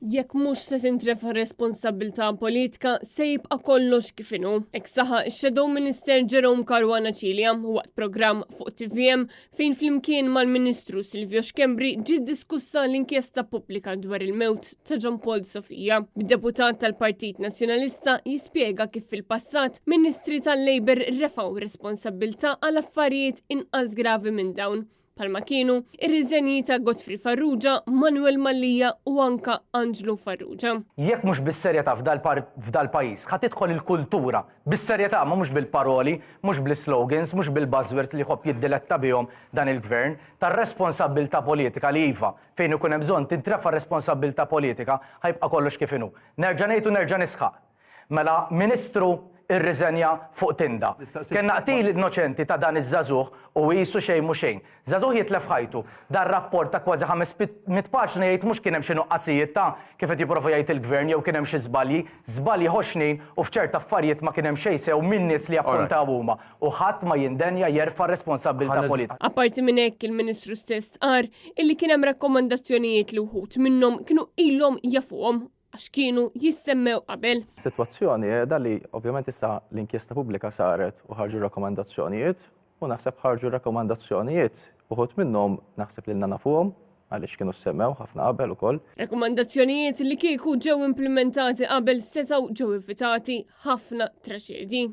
Jekk mhux se tintrefa' responsabbiltà politika, se jibqa' kollox kif inhu. Hekk saħaq ix-Shadow Minister Jerome Caruana Cilia waqt programm fuq tvm fejn flimkien mal-Ministru Silvio Schembri ġiet diskussa l-inkjesta pubblika dwar il-mewt ta' John Paul Sofia. Bid-deputat tal-Partit Nazzjonalista jispjega kif fil-passat ministri tal-Labour refgħu responsabbiltà għal affarijiet inqas gravi minn dawn bħalma kienu ir-riżenji ta' Godfrey Farrugia, Manuel Mallia u anka Anġlu Farrugia. Jekk mhux bis-serjetà f'dal-pajjiż ħa tidħol il-kultura, bis-serjetà ma mhux bil-paroli, mhux bl-islogans, mhux bil-buzzwords li jħobb jiddiletta bihom dan il-Gvern, tar-responsabbiltà politika li iva, fejn ikun hemm bżonn tintrefa' r-responsabbiltà politika, ħa jibqa' kollox kif inhu. Nerġa' ngħid u nerġa' nisħaq. Mela Ministru irriżenja fuq tinda. Kellna qtil innoċenti ta' dan iż-żagħżugħ u qisu xejn mhu xejn. Żagħżugħ jitlef ħajtu. Dan rapport ta' kważi 500 paġna jgħid mhux kien hemm xi nuqqasijiet ta' kif qed jipprova jgħid il-Gvern jew kien hemm xi żbalji. Żbalji ħoxnin u f'ċerta affarijiet ma kien hemm xejn sew min-nies li appuntaw huma u ħadd ma jindenja jerfa' r-responsabbiltà politika. Apparti minn hekk il-Ministru stess stqarr illi kien hemm rakkomandazzjonijiet li wħud minnhom kienu ilhom jafuhom għax kienu jissemmew qabel. Sitwazzjoni qiegħda li ovvjament issa l-inkjesta pubblika saret u ħarġu rakkomandazzjonijiet u naħseb ħarġu rakkomandazzjonijiet uħud minnhom naħseb li lna nafuhom għaliex kienu ssemmew ħafna qabel ukoll. Rakkomandazzjonijiet li kieku ġew implimentati qabel setgħu ġew evitati ħafna traċedji.